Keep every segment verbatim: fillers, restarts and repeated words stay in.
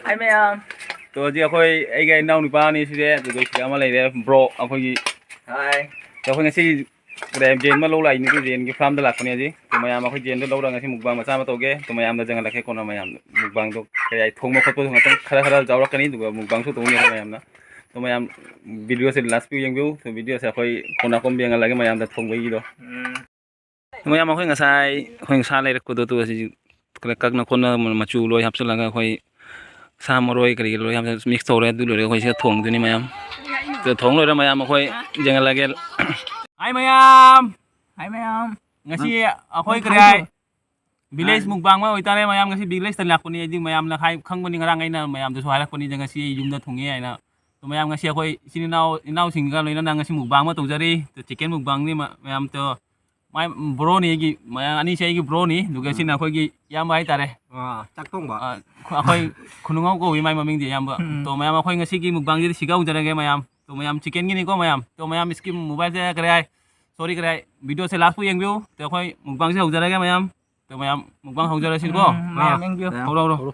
ꯍꯥꯏ ꯃꯌꯥꯝ꯫ ꯇꯣ, ꯍꯧꯖꯤꯛ ꯑꯩꯈꯣꯏ, ꯑꯩꯒ ꯏꯅꯥꯎ ꯅꯨꯄꯥꯅꯤ ꯁꯤꯗ, ꯑꯗꯨꯒ ꯁꯤꯗ ꯑꯃ ꯂꯩꯔꯦ, ꯕ꯭ꯔꯣ ꯑꯩꯈꯣꯏꯒꯤ꯫ ꯍꯥꯏ꯫ ꯑꯗꯣ ꯑꯩꯈꯣꯏ ꯉꯁꯤ ꯔꯦꯟ, ꯔꯦꯟ ꯑꯃ ꯂꯧ ꯂꯥꯛꯏꯅꯤ, ꯔꯦꯟꯒꯤ ꯐꯥꯔꯝꯗ ꯂꯥꯛꯄꯅꯦ ꯍꯧꯖꯤꯛ꯫ ꯑꯗꯣ ꯃꯌꯥꯝ ꯑꯩꯈꯣꯏ ꯔꯦꯟꯗ ꯂꯧꯔꯒ ꯉꯁꯤ ꯃꯨꯛꯕꯥꯡ ꯃꯆꯥ ꯑꯃ ꯇꯧꯒꯦ꯫ ꯑꯗꯣ ꯃꯌꯥꯝꯗ ꯌꯦꯡꯍꯜꯂꯛꯀꯦ ꯀꯣꯟꯅ ꯃꯌꯥꯝꯗ꯫ ꯃꯨꯛꯕꯥꯡꯗꯣ ꯀꯌꯥ ꯊꯣꯡꯕ ꯈꯣꯠꯄꯗꯣ ꯉꯥꯛꯇꯪ ꯈꯔ ꯈꯔ ꯌꯥꯎꯔꯛꯀꯅꯤ, ꯑꯗꯨꯒ ꯃꯨꯛꯕꯥꯡꯁꯨ ꯇꯧꯅꯤ ꯃꯌꯥꯝꯅ꯫ ꯑꯗꯣ ꯃꯌꯥꯝ ꯚꯤꯗꯤꯑꯣꯁꯦ ꯂꯥꯁ ꯚꯤꯎ ꯌꯦꯡꯕꯤꯌꯨ꯫ ꯑꯗꯣ ꯚꯤꯗꯤꯑꯣꯁꯦ ꯑꯩꯈꯣꯏ ꯀꯣꯟꯅ ꯀꯣꯝꯕ ꯌꯦꯡꯍꯜꯂꯒꯦ ꯃꯌꯥꯝꯗ ꯊꯣꯡꯕꯒꯤꯗꯣ꯫ ꯎꯝ꯫ ꯃꯌꯥꯝ ꯑꯩꯈꯣꯏ ꯉꯁꯥꯏ, ꯑꯩꯈꯣꯏ ꯁꯥ ꯂꯩꯔꯛꯄꯗꯣ, ꯇꯨ ꯑꯁꯤ ꯀꯛꯅ ꯈꯣꯠꯅ ꯃꯆꯨ ꯂꯣꯏ ꯍꯥꯞꯆꯤꯜꯂꯒ ꯑꯩꯈꯣꯏ ꯁꯥ ꯃꯔꯣꯏ ꯀꯔꯤ ꯀꯔꯤ ꯂꯣꯏ ꯍꯥꯞꯆꯤꯜꯂꯒ ꯃꯤꯛꯁ ꯇꯧꯔꯦ꯫ ꯑꯗꯨ ꯂꯣꯏꯔꯒ ꯑꯩꯈꯣꯏ ꯁꯤꯗ ꯊꯣꯡꯗꯣꯏꯅꯤ ꯃꯌꯥꯝ꯫ ꯑꯗꯨ ꯊꯣꯡ ꯂꯣꯏꯔ ꯃꯌꯥꯝ ꯑꯩꯈꯣꯏ ꯌꯦꯡꯍꯜꯂꯒꯦ꯫ ꯍꯥꯏ ꯃꯌꯥꯝ꯫ ꯍꯥꯏ ꯃꯌꯥꯝ꯫ ꯉꯁꯤ ꯅꯪ ꯑꯩꯈꯣꯏ ꯅꯪ ꯀꯔꯤ ꯍꯥꯏ? ꯀꯃꯥꯏꯅ ꯇꯧ-, ꯚꯤꯂꯦꯖ ꯍꯥꯏ꯫ ꯃꯨꯛꯕꯥꯡ ꯑꯃ ꯑꯣꯏꯇꯥꯔꯦ ꯃꯌꯥꯝ꯫ ꯉꯁꯤ ꯚꯤꯂꯦꯖꯇ ꯂꯥꯛꯄꯅꯤ꯫ ꯑꯩꯗꯤ ꯃꯌꯥꯝꯅ ꯍꯥꯏ ꯈꯪꯕꯅꯤ, ꯉꯔꯥꯡ ꯑꯩꯅ ꯃꯌꯥꯝꯗꯁꯨ ꯍꯥꯏꯔꯛꯄꯅꯤ, ꯉꯁꯤ ꯑꯩ ꯌꯨꯝꯗ ꯊꯣꯡꯉꯦ ꯍꯥꯏꯅ꯫ ꯑꯗꯣ ꯃꯌꯥꯝ ꯉꯁꯤ ꯑꯩꯈꯣꯏ ꯏꯆꯤꯟ ꯏꯅꯥꯎ, ꯏꯅꯥꯎꯁꯤꯡꯒ ꯂꯣꯏꯅꯅ ꯉꯁꯤ ꯃꯨꯛꯕꯥꯡ ꯑꯃ ꯇꯧꯖꯔꯤ꯫ ꯆꯤꯀꯦꯟ ꯃꯨꯛꯕꯥꯡꯅꯤ ꯃ-, ꯃꯌꯥꯝ꯫ ꯇꯣ, ꯃꯥꯏ ꯕ꯭ꯔꯣꯅꯤ ꯑꯩꯒꯤ, ꯃꯌꯥꯝ ꯑꯅꯤꯁꯦ ꯑꯩꯒꯤ ꯕ꯭ꯔꯣꯅꯤ꯫ ꯑꯗꯨꯒ ꯁꯤꯅ ꯑꯩꯈꯣꯏꯒꯤ ꯏꯌꯥꯝꯕ ꯍꯥꯏꯇꯥꯔꯦ꯫ ꯑꯥ, ꯆꯥꯛ ꯊꯣꯡꯕ꯫ ꯑꯥ, ꯑꯩꯈꯣꯏ ꯈꯨꯅꯨꯡꯉꯥꯎ ꯀꯧꯏ ꯃꯥꯏ ꯃꯃꯤꯡꯗꯤ ꯏꯌꯥꯝꯕ꯫ ꯎꯝ꯫ ꯇꯣ ꯃꯌꯥꯝ ꯑꯩꯈꯣꯏ ꯉꯁꯤꯒꯤ ꯃꯨꯛꯕꯥꯡꯁꯤꯗꯤ ꯁꯤꯒ ꯍꯧꯖꯔꯒꯦ ꯃꯌꯥꯝ꯫ ꯇꯣ ꯃꯌꯥꯝ ꯆꯤꯀꯦꯟꯒꯤꯅꯤꯀꯣ ꯃꯌꯥꯝ꯫ ꯇꯣ ꯃꯌꯥꯝ ꯁ꯭ꯀꯤꯝ ꯃꯣꯕꯥꯏꯜꯁꯦ ꯀꯔꯤ ꯍꯥꯏ? ꯁꯣꯔꯤ ꯀꯔꯤ ꯍꯥꯏ? ꯚꯤꯗꯤꯑꯣꯁꯦ ꯂꯥꯁ ꯐꯥꯎ ꯌꯦꯡꯕꯤꯌꯨ꯫ ꯇꯣ ꯑꯩꯈꯣꯏ ꯃꯨꯛꯕꯥꯡꯁꯦ ꯍꯧꯖꯔꯒꯦ ꯃꯌꯥꯝ꯫ ꯑꯗꯣ ꯃꯌꯥꯝ ꯃꯨꯛꯕꯥꯡ ꯍꯧꯖꯔꯁꯤꯀꯣ꯫ ꯎꯝ, ꯃꯌꯥꯝ ꯌꯦꯡꯕꯤꯌꯨ꯫ ꯍꯧꯔꯣ, ꯍꯧꯔꯣ꯫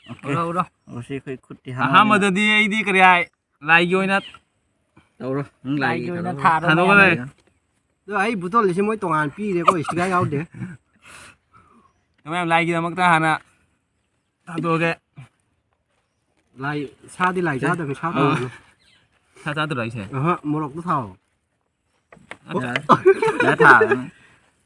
ꯑꯣꯀꯦ꯫ ꯍꯧꯔꯣ, ꯍꯧꯔꯣ꯫ ꯍꯧꯔꯣ, ꯁꯤ ꯑꯩꯈꯣꯏ ꯈꯨꯠꯇꯤ ꯍꯥꯝꯃꯦ꯫ ꯑꯍꯥꯟꯕꯗꯗꯤ ꯑꯩꯗꯤ ꯀꯔꯤ ꯍꯥꯏ? ꯂꯥꯏꯒꯤ ꯑꯣꯏꯅ ꯇꯧꯔꯣ꯫ ꯅꯪ ꯂꯥꯏꯒꯤ ꯂꯥꯏꯒꯤ ꯑꯣꯏꯅ ꯊꯥꯗꯣꯛꯑꯣ꯫ ꯊꯥꯔꯣ ꯊꯥꯗꯣꯛꯑꯣ ꯃꯌꯥꯝ꯫ ꯂꯩ꯫ ꯑꯗꯣ ꯑꯩ ꯕꯣꯇꯜꯁꯦ ꯃꯣꯏ ꯇꯣꯉꯥꯟꯅ ꯄꯤꯔꯦꯀꯣ, ꯁꯤꯒꯥ ꯌꯥꯎꯗꯦ꯫ ꯃꯌꯥꯝ ꯂꯥꯏꯒꯤꯗꯃꯛꯇ ꯍꯥꯟꯅ ꯊꯥꯗꯣꯛꯑꯒꯦ꯫ ꯂꯥꯏ, ꯁꯥꯗꯤ ꯂꯥꯏ ꯁꯦ꯫ ꯆꯥꯗꯕꯅꯤ, ꯁꯥ ꯑꯥ꯫ ꯊꯥꯎ꯫ ꯁꯥ ꯆꯥꯗꯕ꯭ꯔꯥ ꯑꯩꯁꯦ? ꯑꯍ, ꯃꯣꯔꯣꯛꯇꯣ ꯊꯥꯎ꯫ ꯌꯥꯔꯦ꯫ ꯌꯥꯔꯦ, ꯊꯥꯔꯅꯤ꯫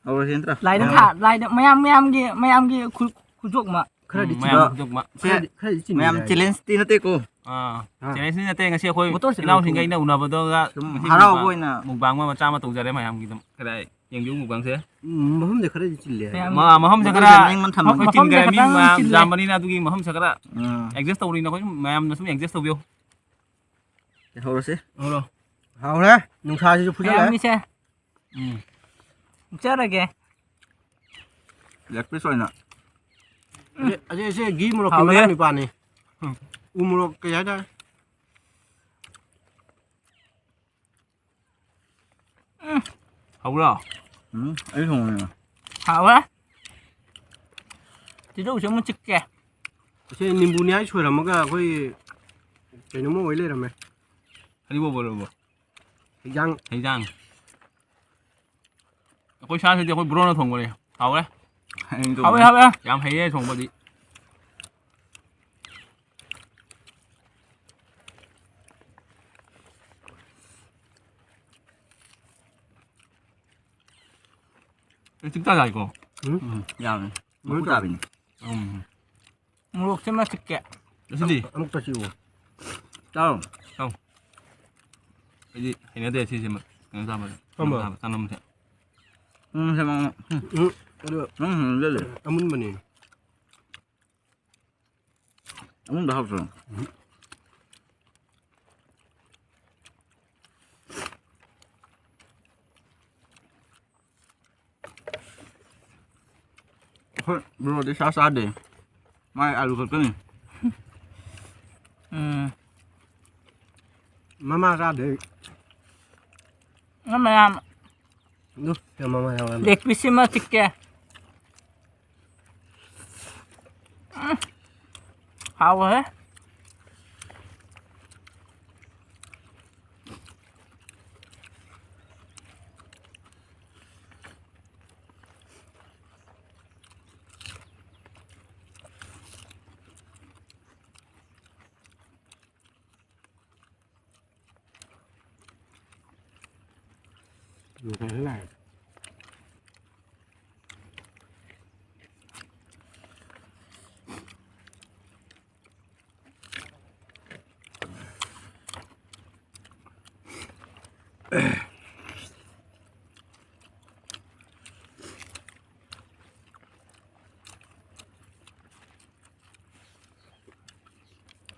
ꯍꯧꯔꯁꯤ ꯅꯠꯇ꯭ꯔꯥ? ꯂꯥꯏꯗ ꯊꯥ-, ꯂꯥꯏꯗ ꯃꯌꯥꯝ, ꯃꯌꯥꯝꯒꯤ, ꯃꯌꯥꯝꯒꯤ ꯈꯨ-, ꯈꯨꯖꯣꯛꯃ꯫ ꯈꯔꯗꯤ ꯎꯝ, ꯆꯤꯟ-, ꯃꯌꯥꯝ ꯈꯨꯖꯣꯛꯃ꯫ ꯁꯦ, ꯈꯔꯗꯤ, ꯈꯔꯗꯤ ꯆꯤꯟꯕ ꯃꯌꯥꯝ ꯌꯥꯏ꯫ ꯆꯦꯂꯦꯟꯖꯇꯤ ꯅꯠꯇꯦꯀꯣ꯫ ꯑꯥ, ꯑꯥ꯫ ꯆꯦꯂꯦꯟꯖꯇꯤ ꯅꯠꯇꯦ꯫ ꯉꯁꯤ ꯑꯩꯈꯣꯏ ꯕꯣꯇꯜꯁꯦ ꯏꯅꯥꯎꯁꯤꯡꯒ ꯂꯧꯊꯣꯛꯎ꯫ ꯑꯩꯅ ꯎꯅꯕꯗꯒ ꯁꯨꯝ ꯉꯁꯤ ꯍꯔꯥꯎꯕ ꯃꯨꯛꯕꯥꯡ, ꯑꯣꯏꯅ꯫ ꯃꯨꯛꯕꯥꯡ ꯑꯃ ꯃꯆꯥ ꯑꯃ ꯇꯧꯖꯔꯦ ꯃꯌꯥꯝꯒꯤꯗꯃꯛ꯫ ꯀꯗꯥꯏ? ꯌꯦꯡꯕꯤꯌꯨ ꯃꯨꯛꯕꯥꯡꯁꯦ꯫ ꯎꯝ, ꯃꯐꯝꯁꯦ ꯈꯔꯗꯤ ꯆꯤꯜꯂꯦ꯫ ꯃꯌꯥꯝ ꯃ-, ꯃꯐꯝꯁꯦ ꯃꯐꯝꯁꯦ ꯈꯔ ꯃꯅꯤꯡ ꯃꯟ ꯊꯝꯕꯅꯤ꯫ ꯃꯐꯝꯁꯦ ꯆꯤꯟꯈ꯭ꯔꯦ꯫ ꯃꯤ ꯈꯤꯇꯪ ꯃꯌꯥꯝ ꯆꯤꯜꯂꯦ꯫ ꯌꯥꯝꯕꯅꯤꯅ ꯑꯗꯨꯒꯤ ꯃꯐꯝꯁꯦ ꯈꯔ ꯎꯝ꯫ ꯑꯦꯗꯖꯁ ꯇꯧꯔꯤꯅ ꯑꯩꯈꯣꯏ ꯁꯨꯝ ꯃꯌꯥꯝꯅ ꯁꯨꯝ ꯑꯦꯗꯖꯁ ꯇꯧꯕꯤꯌꯨ꯫ ꯍꯧꯔꯁꯤ꯫ ꯍꯧꯔꯣ꯫ ꯍꯥꯎꯔꯦ꯫ ꯅꯨꯡꯁꯥꯁꯤꯁꯨ ꯐꯨꯖꯜꯂꯦ꯫ ꯃꯌꯥꯝꯒꯤꯁꯦ꯫ ꯎꯝ꯫ ꯐꯨꯛꯆꯔꯒꯦ꯫ ꯂꯦꯒ ꯄꯤꯁ ꯑꯣꯏꯅ꯫ ꯑꯁꯤ, ꯑꯁꯤ, ꯑꯁꯤ ꯘꯤ ꯃꯣꯔꯣꯛꯀꯤ ꯍꯥꯎꯔꯦ꯫ ꯃꯅꯥꯎ ꯅꯨꯄꯥꯅꯤ꯫ ꯎꯝ꯫ ꯎ ꯃꯣꯔꯣꯛ ꯀꯩ ꯍꯥꯏꯇꯥꯔꯦ? ꯎꯝ꯫ ꯍꯧꯕ꯭ꯔꯣ? ꯎꯝ, ꯑꯩ ꯊꯣꯡꯕꯅꯦ꯫ ꯍꯥꯎꯋꯦ꯫ ꯇꯤꯜꯍꯧꯁꯦ ꯑꯃꯨꯛ ꯆꯤꯛꯀꯦ꯫ ꯁꯦ ꯅꯤꯝꯕꯨ ꯅꯤꯌꯥꯏ ꯁꯣꯏꯔꯝꯃꯒ ꯑꯩꯈꯣꯏ ꯀꯩꯅꯣꯝꯃ ꯑꯣꯏ ꯂꯩꯔꯝꯃꯦ꯫ ꯍꯔꯤꯕꯣꯞ ꯑꯣꯏꯔꯕꯣ? ꯍꯩꯖꯥꯡ꯫ ꯍꯩꯖꯥꯡ꯫ ꯑꯩꯈꯣꯏ ꯁꯥꯁꯤꯗꯤ ꯑꯩꯈꯣꯏ ꯕ꯭ꯔꯣꯅ ꯊꯣꯡꯕꯅꯦ꯫ ꯍꯥꯎꯔꯦ꯫ ꯑꯩꯅ ꯍꯥꯎꯋꯦ, ꯊꯣꯡꯕꯅꯦ꯫ ꯍꯥꯎꯋꯦ꯫ ꯌꯥꯝ ꯍꯩꯌꯦ ꯊꯣꯡꯕꯗꯤ꯫ ꯑꯦ, ꯆꯤꯛꯇ ꯆꯥꯏꯀꯣ? ꯎꯝ? ꯎꯝ, ꯌꯥꯝꯃꯦ꯫ ꯃꯀꯨ ꯃꯀꯨ ꯆꯥꯕꯤꯅꯤ꯫ ꯎꯝ꯫ ꯃꯣꯔꯣꯛꯁꯦ ꯃꯆꯤꯛꯀꯦ꯫ ꯑꯁꯤꯗꯤ? ꯑꯃꯨꯛꯇ ꯆꯤꯛꯎ꯫ ꯆꯥꯎ꯫ ꯆꯥꯎ꯫ ꯑꯩꯗꯤ ꯍꯩꯅꯗꯦ ꯁꯤꯁꯦ ꯃ-, ꯀꯩꯅꯣ ꯆꯥꯕ꯫ ꯀꯔꯝꯕ? ꯆꯥꯕ, ꯆꯅꯝꯁꯦ꯫ ꯎꯝ, ꯁꯦ ꯃ-, ꯎꯝ꯫ ꯎꯝ, ꯑꯗꯨ ꯅꯪ ꯍꯩꯅꯗꯦ꯫ ꯑꯃꯨꯟꯕꯅꯦ꯫ ꯑꯃꯨꯟꯕ ꯍꯥꯎꯇ꯭ꯔꯣ? ꯎꯝ꯫ ꯑꯩꯈꯣꯏ ꯕ꯭ꯔꯣꯗꯤ ꯁꯥ ꯆꯥꯗꯦ꯫ ꯃꯥꯏ ꯑꯥꯂꯨ ꯈꯛꯇꯅꯤ꯫ ꯎꯝ꯫ ꯃꯃꯥ ꯆꯥꯗꯦ꯫ ꯅꯪ ꯃꯌꯥꯝ ꯑꯗꯨ, ꯁꯦ ꯃꯃꯥ ꯌꯥꯎꯔꯝꯃꯦ꯫ ꯂꯦꯒ ꯄꯤꯁꯁꯤꯃ ꯆꯤꯛꯀꯦ꯫ ꯎꯝ꯫ ꯍꯥꯎꯋꯦꯍꯦ꯫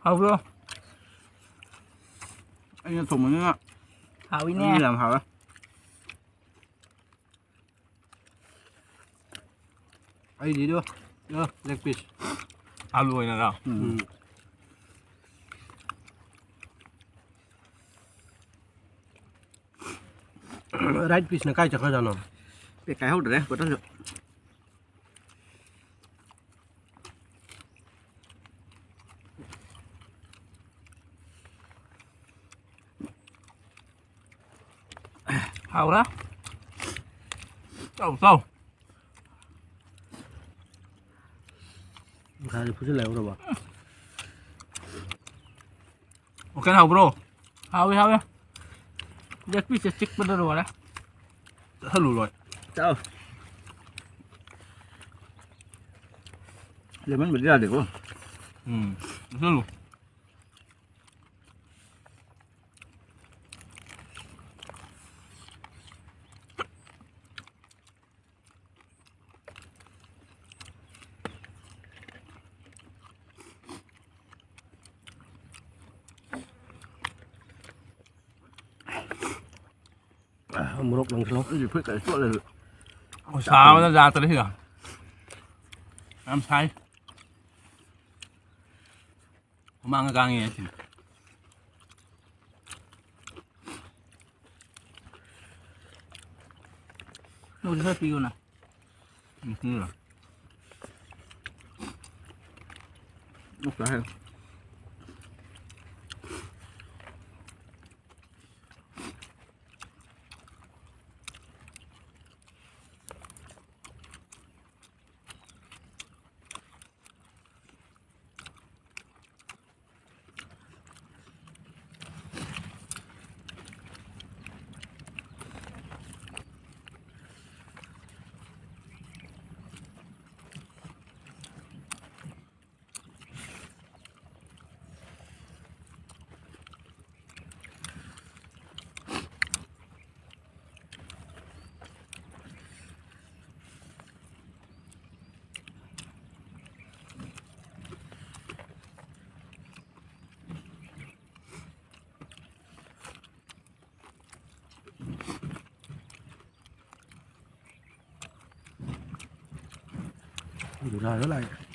ꯍꯥꯎꯕ꯭ꯔꯣ? ꯑꯩꯅ ꯊꯣꯡꯕꯅꯤꯅ ꯍꯥꯎꯏꯅꯦ꯫ ꯑꯗꯨꯝ ꯌꯥꯝ ꯍꯥꯎꯋꯦ꯫ ꯑꯩꯗꯤ ꯑꯗꯣ, ꯑꯗꯣ, leg piece꯫ ꯑꯥꯂꯨ ꯑꯣꯏꯅꯔꯣ? ꯎꯝ꯫ ꯎꯝ꯫ Right piece ꯅ ꯀꯥꯏ ꯆꯠꯈ꯭ꯔꯖꯥꯠꯅꯣ? ꯄꯦꯛ ꯀꯥꯏꯍꯧꯗ꯭ꯔꯦ, ꯕꯣꯇꯜꯁꯨ꯫ ꯍꯥꯎꯔꯦ꯫ ꯆꯥꯎ, ꯆꯥꯎ꯫ ꯉꯁꯥꯏꯗꯤ ꯐꯨꯖꯤꯜꯂꯛꯎꯔꯕ? ꯋꯥꯈꯜ ꯍꯥꯎꯕ꯭ꯔꯣ? ꯍꯥꯎꯋꯤ, ꯍꯥꯎꯋꯤ꯫ ꯂꯦꯛ ꯄꯤꯁꯁꯦ ꯆꯤꯛꯄꯗ ꯂꯣꯏꯔꯦ꯫ ꯆꯥꯁꯜꯂꯨ ꯂꯣꯏ꯫ ꯆꯥꯎ꯫ ꯂꯦꯃꯟꯕꯨꯗꯤ ꯌꯥꯗꯦꯀꯣ꯫ ꯎꯝ, ꯆꯥꯁꯜꯂꯨ꯫ ꯃꯣꯔꯣꯛ ꯅꯪꯁꯜꯂꯣ꯫ ꯑꯩꯗꯤ ꯐꯨꯔꯤꯠ ꯀꯥꯏ ꯆꯣꯠꯂꯦ꯫ ꯑꯣ, ꯁꯥꯕꯅ ꯌꯥꯗ꯭ꯔꯦ ꯁꯤꯗ꯫ ꯌꯥꯝ ꯁꯥꯏ꯫ ꯍꯨꯃꯥꯡꯒ ꯀꯥꯡꯉꯦ ꯁꯤꯅ꯫ ꯅꯣꯏꯁꯨ ꯈꯔ ꯄꯤꯌꯨꯅ꯫ ꯎꯝ, ꯄꯤꯌꯨꯅ꯫ ꯑꯣꯛ ꯆꯥ ꯍꯦ꯫ ꯂꯥꯛꯑꯦ꯫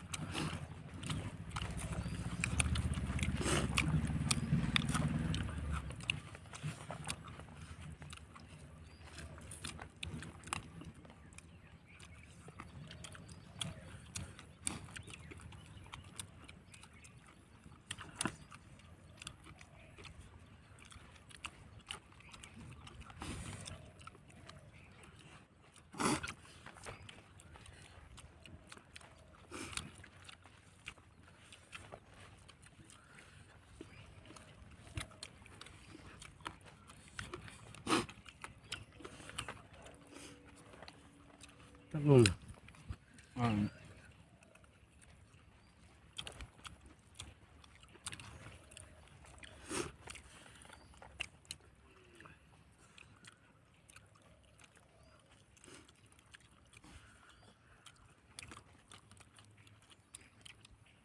ꯆꯠꯂꯨꯅꯦ꯫ ꯎꯝ꯫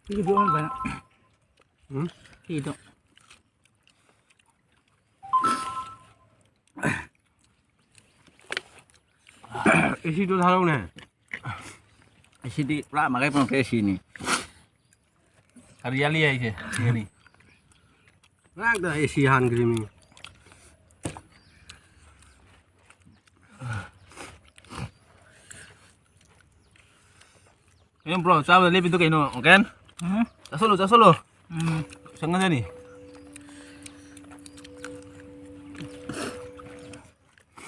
ꯁꯤꯒꯤꯗꯤ ꯑꯣꯟꯕ꯫ ꯎꯝ? ꯁꯤꯗꯣ꯫ ꯑꯦꯁꯤꯗꯣ ꯊꯥꯔꯛꯎꯅꯦ꯫ ꯑꯦꯁꯤꯗꯤ ꯄꯨꯔꯥ ꯃꯔꯥꯏ ꯄꯨꯔꯛꯄ ꯑꯦꯁꯤꯅꯤ꯫ ꯍꯔꯤꯌꯥꯂꯤ ꯍꯥꯏꯁꯦ ꯁꯤꯅꯤ꯫ ꯉꯔꯥꯡꯗ ꯑꯦꯁꯤ ꯍꯥꯟꯈ꯭ꯔꯤꯃꯤ꯫ ꯀꯩꯅꯣ bro, ꯆꯥꯕꯗ ꯂꯦꯞꯄꯤꯗꯣ ꯀꯩꯅꯣ, ꯑꯣꯀꯦꯟ? ꯎꯝ꯫ ꯆꯥꯁꯜꯂꯨ, ꯆꯥꯁꯜꯂꯨ꯫ ꯎꯝ꯫ ꯆꯪꯒꯗꯅꯤ꯫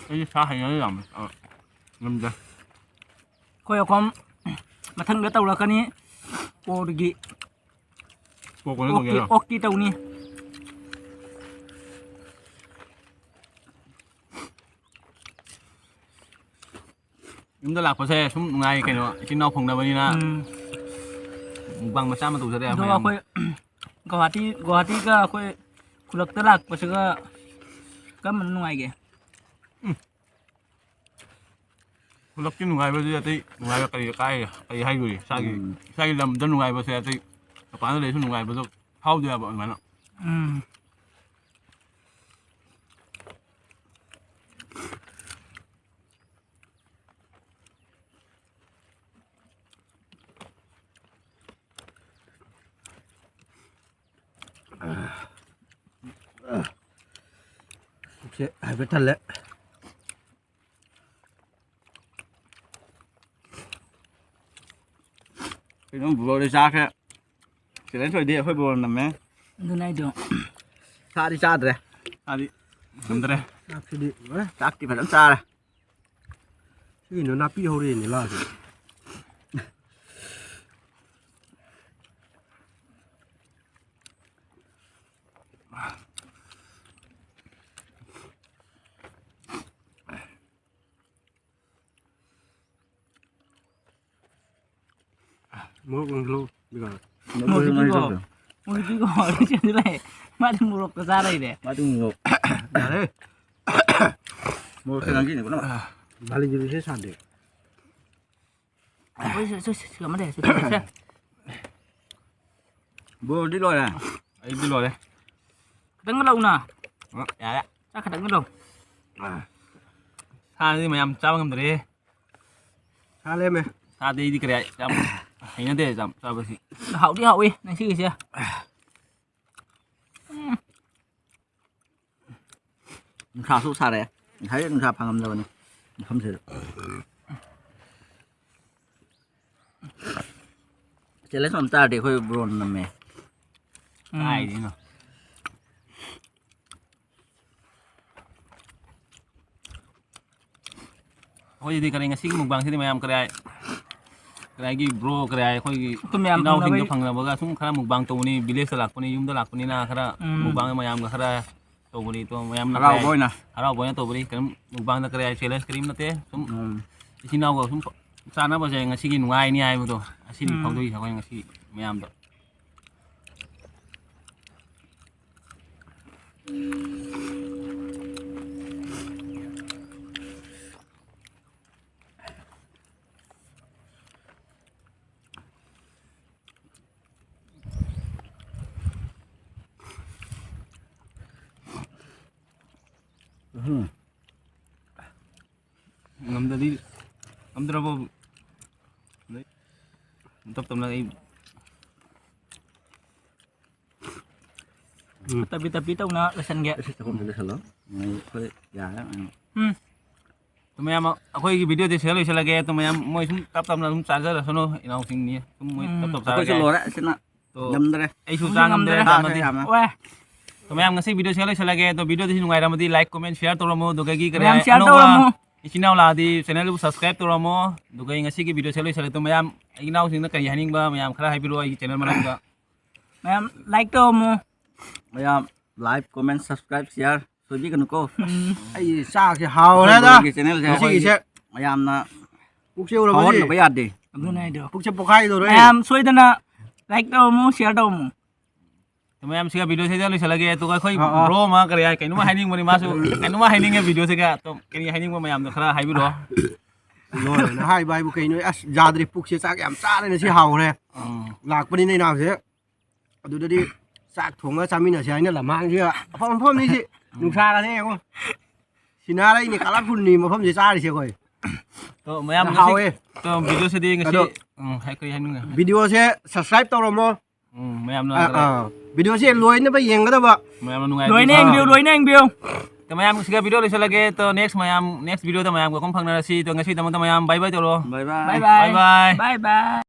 ꯑꯩꯗꯤ ꯁꯥ ꯍꯩꯅꯗꯦ ꯌꯥꯝꯅ꯫ ꯑ, ꯉꯝꯗꯦ꯫ ꯑꯩꯈꯣꯏ ꯑꯩꯈꯣꯝ ꯃꯊꯪꯗ ꯇꯧꯔꯛꯀꯅꯤ꯫ ꯄꯣꯔꯒꯤ꯫ ꯄꯣꯔ ꯀꯣꯟꯅ ꯑꯣꯛꯀꯤ, ꯇꯧꯒꯦꯔꯣ? ꯑꯣꯛꯀꯤ ꯇꯧꯅꯤ꯫ ꯌꯨꯝꯗ ꯂꯥꯛꯄꯁꯦ ꯁꯨꯝ ꯅꯨꯡꯉꯥꯏ ꯀꯩꯅꯣ, ꯏꯆꯤꯟ ꯏꯅꯥꯎ ꯐꯪꯅꯕꯅꯤꯅ꯫ ꯎꯝ꯫ Mukbang ꯃꯆꯥ ꯑꯃ ꯇꯧꯖꯔꯦ ꯑꯗꯣ ꯃꯌꯥꯝ꯫ ꯑꯩꯈꯣꯏ ꯒꯨꯍꯥꯇꯤ, ꯒꯨꯍꯥꯇꯤꯒ ꯑꯩꯈꯣꯏ ꯈꯨꯜꯂꯛꯇ ꯂꯥꯛꯄꯁꯤꯒ ꯀꯔꯝꯕꯅ ꯅꯨꯡꯉꯥꯏꯒꯦ? ꯎꯝ꯫ ꯈꯨꯜꯂꯛꯀꯤ ꯅꯨꯡꯉꯥꯏꯕꯗꯨꯗꯤ ꯑꯇꯩ ꯅꯨꯡꯉꯥꯏꯕ ꯀꯔꯤ ꯀꯥꯏ, ꯀꯔꯤ ꯍꯥꯏꯗꯣꯔꯤ? ꯏꯁꯥꯒꯤ, ꯎꯝ꯫ ꯏꯁꯥꯒꯤ ꯂꯝꯗ ꯅꯨꯡꯉꯥꯏꯕꯁꯦ ꯑꯇꯩ ꯃꯄꯥꯟꯗ ꯂꯩꯔꯁꯨ ꯅꯨꯡꯉꯥꯏꯕꯗꯣ ꯐꯥꯎꯗꯦ ꯍꯥꯏꯕ ꯑꯗꯨꯃꯥꯏꯅ꯫ ꯎꯝ꯫ ꯄꯨꯛꯁꯦ ꯍꯥꯏꯐꯦꯠ ꯊꯜꯂꯦ꯫ ꯀꯩꯅꯣ bro ꯗꯤ ꯆꯥꯈ꯭ꯔꯦ꯫ Challenge ꯑꯣꯏꯗꯤ ꯑꯩꯈꯣꯏ bro ꯅ ꯅꯝꯃꯦ꯫ ꯑꯗꯨꯅ ꯑꯩꯗꯣ ꯁꯥꯗꯤ ꯆꯥꯗ꯭ꯔꯦ꯫ ꯁꯥꯗꯤ ꯉꯝꯗ꯭ꯔꯦ꯫ ꯆꯥꯛꯁꯤꯗꯤ ꯂꯣꯏꯔꯦ꯫ ꯆꯥꯛꯇꯤ ꯐꯖꯅ ꯆꯥꯔꯦ꯫ ꯁꯤꯒꯤꯅ ꯅꯥꯄꯤ ꯍꯧꯔꯛꯑꯦꯅꯦ ꯂꯥꯁꯦ꯫ ꯃꯣꯔꯣꯛ ꯅꯪꯁꯤꯜꯂꯣ, ꯕꯤꯀꯥꯁ꯫ ꯃꯣꯔꯣꯛ ꯅꯪꯁꯤꯜꯂꯣ꯫ ꯃꯣꯔꯣꯛꯀꯤꯀꯣ, ꯃꯣꯏꯗꯤꯀꯣ ꯂꯣꯏꯁꯤꯟꯁꯤꯜꯂꯦ꯫ ꯃꯥꯗꯤ ꯃꯣꯔꯣꯛꯇ ꯆꯥ ꯂꯩꯔꯦ꯫ ꯃꯥꯗꯤ ꯃꯣꯔꯣꯛ꯫ ꯌꯥꯔꯦ꯫ ꯃꯣꯔꯣꯛꯁꯦ ꯅꯪꯁꯤꯜꯂꯦ ꯄꯨꯟꯅ꯫ ꯚꯥꯂꯤꯒꯤꯗꯨꯁꯦ ꯁꯥꯗꯦ꯫ ꯍꯣꯏ, ꯁꯦ, ꯁꯦ, ꯁꯦ, ꯁꯦ, ꯑꯃ ꯂꯩꯔꯦ, ꯁꯦ, ꯁꯦ, ꯁꯦ꯫ ꯕ꯭ꯔꯣꯗꯤ ꯂꯣꯏꯔꯦ? ꯑꯩꯗꯤ ꯂꯣꯏꯔꯦ꯫ ꯈꯤꯇꯪꯒ ꯂꯧꯅ꯫ ꯑ, ꯌꯥꯔꯦ꯫ ꯆꯥꯛ ꯈꯤꯇꯪꯒ ꯂꯧ꯫ ꯑ꯫ ꯁꯥꯁꯤꯗꯤ ꯃꯌꯥꯝ ꯆꯥꯕ ꯉꯝꯗ꯭ꯔꯦꯍꯦ꯫ ꯁꯥ ꯂꯩꯔꯝꯃꯦ꯫ ꯁꯥꯗꯤ ꯑꯩꯗꯤ ꯀꯔꯤ ꯌꯥꯝ ꯍꯩꯅꯗꯦ, ꯌꯥꯝ ꯆꯥꯕꯁꯤ꯫ ꯍꯥꯎꯗꯤ ꯍꯥꯎꯏ ꯉꯁꯤꯒꯤꯁꯦ꯫ ꯎꯝ꯫ ꯅꯨꯡꯁꯥꯁꯨ ꯁꯥꯔꯛꯑꯦ꯫ ꯉꯁꯥꯏ ꯅꯨꯡꯁꯥ ꯐꯪꯉꯝꯗꯕꯅꯤ ꯃꯐꯝꯁꯤꯗ꯫ Challenge ꯑꯃ ꯇꯥꯔꯗꯤ ꯑꯩꯈꯣꯏ ꯕ꯭ꯔꯣꯅ ꯅꯝꯃꯦ꯫ ꯎꯝ꯫ ꯀꯥꯏꯗꯩꯅꯣ? ꯑꯩꯈꯣꯏꯗꯤ ꯀꯔꯤ, ꯉꯁꯤꯒꯤ mukbangꯁꯤꯗꯤ ꯃꯌꯥꯝ ꯀꯔꯤ ꯍꯥꯏ? ꯀꯔꯤ ꯍꯥꯏꯒꯤ bro, ꯀꯔꯤ ꯍꯥꯏ, ꯑꯩꯈꯣꯏꯒꯤ ꯑꯩꯈꯣꯏ ꯃꯌꯥꯝ ꯏꯅꯥꯎꯁꯤꯡꯗꯣ ꯐꯪꯅꯕꯒꯤ ꯐꯪꯅꯕꯒ ꯁꯨꯝ ꯈꯔ mukbang ꯇꯧꯕꯅꯤ, villageꯇ ꯂꯥꯛꯄꯅꯤ, ꯌꯨꯝꯗ ꯂꯥꯛꯄꯅꯤꯅ ꯈꯔ ꯎꯝ꯫ Mukbang ꯃꯌꯥꯝꯒ ꯈꯔ ꯇꯧꯕꯅꯤ꯫ ꯇꯣ ꯃꯌꯥꯝꯅ ꯍꯔꯥꯎꯕ ꯀꯔꯤ ꯍꯥꯏ? ꯑꯣꯏꯅ꯫ ꯍꯔꯥꯎꯕ ꯑꯣꯏꯅ ꯇꯧꯕꯅꯤ꯫ ꯀꯔꯤꯝ mukbangꯗ ꯀꯔꯤ ꯍꯥꯏ, challenge ꯀꯔꯤꯝ ꯅꯠꯇꯦ꯫ ꯁꯨꯝ ꯎꯝ꯫ ꯏꯆꯤꯟ ꯏꯅꯥꯎꯒ ꯁꯨꯝ ꯆꯥꯟꯅꯕꯁꯦ ꯉꯁꯤꯒꯤ ꯅꯨꯡꯉꯥꯏꯅꯤ ꯍꯥꯏꯕꯗꯣ ꯑꯁꯤꯅꯤ ꯎꯝ꯫ ꯐꯣꯡꯗꯣꯛꯏꯁꯦ ꯑꯩꯈꯣꯏ ꯉꯁꯤ ꯃꯌꯥꯝꯗ꯫ ꯎꯝ꯫ ꯉꯝꯗꯗꯤ, ꯉꯝꯗ꯭ꯔꯕꯣ? ꯇꯞ ꯇꯞꯅ ꯑꯩ ꯎꯝ꯫ ꯇꯞꯄꯤ ꯇꯞꯄꯤ ꯇꯧꯅ ꯂꯣꯏꯁꯟꯒꯦ꯫ ꯑꯁꯤ ꯆꯥꯛꯈꯨꯝꯁꯤ ꯂꯣꯏꯁꯜꯂꯣ꯫ ꯎꯝ, ꯑꯩꯈꯣꯏ ꯌꯥꯔꯦ꯫ ꯎꯝ꯫ ꯑꯗꯨ ꯃꯌꯥꯝ, ꯑꯩꯈꯣꯏꯒꯤ videoꯗꯤ ꯁꯤꯗ ꯂꯣꯏꯁꯤꯜꯂꯒꯦ꯫ ꯑꯗꯨ ꯃꯌꯥꯝ ꯃꯣꯏ ꯁꯨꯝ ꯇꯞ ꯇꯞꯅ ꯑꯗꯨꯝ ꯆꯥꯖꯔꯁꯅꯨ, ꯏꯅꯥꯎꯁꯤꯡꯅꯤ꯫ ꯁꯨꯝ ꯃꯣꯏ ꯎꯝ꯫ ꯇꯞ ꯇꯞ ꯑꯩꯈꯣꯏꯁꯨ ꯆꯥꯔꯒꯦ꯫ ꯂꯣꯏꯔꯦ, ꯑꯁꯤꯅ ꯑꯗꯣ ꯉꯝꯗ꯭ꯔꯦ꯫ ꯑꯩꯁꯨ ꯑꯩꯁꯨ ꯆꯥ ꯉꯝꯗ꯭ꯔꯦ, ꯉꯝꯗ꯭ꯔꯦ꯫ ꯆꯥ ꯆꯥꯃꯗꯤ꯫ ꯉꯝꯗ꯭ꯔꯦ꯫ ꯋꯥ꯫ ꯑꯗꯣ ꯃꯌꯥꯝ, ꯉꯁꯤ videoꯁꯤ ꯁꯤꯗ ꯂꯣꯏꯁꯤꯜꯂꯒꯦ꯫ ꯑꯗꯣ videoꯗꯤ ꯁꯤ ꯅꯨꯡꯉꯥꯏꯔꯝꯃꯗꯤ like, comment, share ꯇꯧꯔꯝꯃꯣ꯫ ꯑꯗꯨꯗꯒꯤ ꯀꯔꯤ ꯃꯌꯥꯝ ꯍꯥꯏ, share ꯑꯅꯧꯕ ꯇꯧꯔꯝꯃꯣ꯫ ꯏꯆꯤꯟ ꯏꯅꯥꯎ ꯂꯥꯛꯑꯗꯤ channelꯗꯨꯕꯨ subscribe ꯇꯧꯔꯝꯃꯣ꯫ ꯑꯗꯨꯒ ꯑꯩ ꯉꯁꯤꯒꯤ videoꯁꯤ ꯁꯤꯗ ꯂꯣꯏꯁꯤꯜꯂꯒꯦ꯫ ꯑꯗꯣ ꯃꯌꯥꯝ, ꯑꯩ ꯏꯅꯥꯎꯁꯤꯡꯅ ꯀꯔꯤ ꯍꯥꯏꯅꯤꯡꯕ ꯃꯌꯥꯝ ꯈꯔ ꯍꯥꯏꯕꯤꯔꯛꯑꯣ ꯑꯩꯒꯤ channel ꯃꯔꯝꯗ꯫ ꯃꯌꯥꯝ like ꯇꯧꯔꯝꯃꯣ꯫ ꯃꯌꯥꯝ like, comment, subscribe, share ꯁꯣꯏꯕꯤꯒꯅꯨꯀꯣ꯫ ꯎꯝ꯫ ꯑꯩ ꯆꯥꯛꯁꯦ ꯍꯥꯎꯔꯦꯗ꯫ ꯑꯩꯈꯣꯏ ꯕ꯭ꯔꯣꯒꯤ channelꯁꯦ ꯉꯁꯤꯒꯤꯁꯦ꯫ ꯑꯩꯈꯣꯏꯒꯤ ꯃꯌꯥꯝꯅ ꯄꯨꯛꯁꯦ ꯎꯔꯕꯗꯤ꯫ ꯐꯥꯎꯍꯟꯗꯕ ꯌꯥꯗꯦ꯫ ꯑꯗꯨꯅ ꯍꯥꯏꯗꯣ꯫ ꯄꯨꯛꯁꯦ ꯄꯣꯛꯈꯥꯏꯗꯧꯔꯦ꯫ ꯃꯌꯥꯝ ꯁꯣꯏꯗꯅ like ꯇꯧꯔꯝꯃꯨ, share ꯇꯧꯔꯝꯃꯨ꯫ ꯃꯌꯥꯝ ꯁꯤꯒ video ꯁꯤꯗ ꯂꯣꯏꯁꯤꯜꯂꯒꯦ꯫ ꯑꯗꯨꯒ ꯑꯩꯈꯣꯏ ꯑꯥ, ꯑꯥ꯫ Bro ꯑꯃ ꯀꯔꯤ ꯍꯥꯏ-, ꯀꯩꯅꯣꯝꯃ ꯍꯥꯏꯅꯤꯡꯕꯅꯤ ꯃꯥꯁꯨ꯫ ꯀꯩꯅꯣꯝꯃ ꯍꯥꯏꯅꯤꯡꯉꯦ video ꯁꯤꯒ꯫ ꯑꯗꯨꯝ ꯀꯔꯤ ꯍꯥꯏꯅꯤꯡꯕ ꯃꯌꯥꯝꯗꯣ ꯈꯔ ꯍꯥꯏꯕꯤꯔꯣ꯫ ꯂꯣꯏꯔꯦꯅ ꯍꯥꯏꯕ ꯍꯥꯏꯕꯨ ꯀꯩꯅꯣ? ꯑꯁ, ꯌꯥꯗ꯭ꯔꯦ, ꯄꯨꯛꯁꯦ ꯆꯥꯛ ꯌꯥꯝ ꯆꯥꯔꯦꯅ ꯁꯤ ꯍꯥꯎꯔꯦ꯫ ꯎꯝ꯫ ꯂꯥꯛꯄꯅꯤꯅ ꯏꯅꯥꯎꯁꯦ꯫ ꯑꯗꯨꯗꯗꯤ ꯆꯥꯛ ꯊꯣꯡꯉ ꯆꯥꯃꯤꯟꯅꯁꯦ ꯍꯥꯏꯅ ꯂꯝꯍꯥꯡꯁꯤꯒ꯫ ꯑꯐꯝ ꯑꯐꯝꯅꯤꯁꯤ꯫ ꯎꯝ꯫ ꯅꯨꯡꯁꯥꯒꯅꯦ ꯌꯦꯡꯉꯣ꯫ ꯁꯤꯅꯥꯔꯩꯅꯤ, colorfulꯅꯤ ꯃꯐꯝꯁꯦ ꯆꯥꯔꯤꯁꯦ ꯑꯩꯈꯣꯏ꯫ ꯑꯣ, ꯃꯌꯥꯝ ꯉꯁꯤ ꯍꯥꯎꯋꯦ꯫ ꯑꯣ, video ꯁꯤꯗꯤ ꯉꯁꯤ, ꯑꯗꯣ ꯎꯝ, ꯍꯥꯏ-, ꯀꯔꯤ ꯍꯥꯏꯅꯤꯡꯉꯦ? Video ꯁꯦ subscribe ꯇꯧꯔꯝꯃꯣ꯫ ꯎꯝ, ꯃꯌꯥꯝꯅ ꯑꯥ, ꯑꯥ꯫ Video ꯁꯦ ꯂꯣꯏꯅꯕ ꯌꯦꯡꯒꯗꯕ꯫ ꯃꯌꯥꯝꯅ ꯅꯨꯡꯉꯥꯏꯕ ꯂꯣꯏꯅ video ꯌꯦꯡꯕꯤꯌꯨ, ꯂꯣꯏꯅ ꯌꯦꯡꯕꯤꯌꯨ꯫ ꯃꯌꯥꯝ ꯁꯤꯒ video ꯂꯣꯏꯁꯤꯜꯂꯒꯦ꯫ ꯇꯣ, next ꯃꯌꯥꯝ, next video ꯗ ꯃꯌꯥꯝꯒ ꯑꯃꯨꯛ ꯐꯪꯅꯔꯁꯤ꯫ ꯇꯣ, ꯉꯁꯤꯒꯤꯗꯃꯛꯇ ꯃꯌꯥꯝ bye bye ꯇꯧꯔꯣ꯫ Bye bye꯫ Bye bye꯫ Bye bye꯫ Bye bye꯫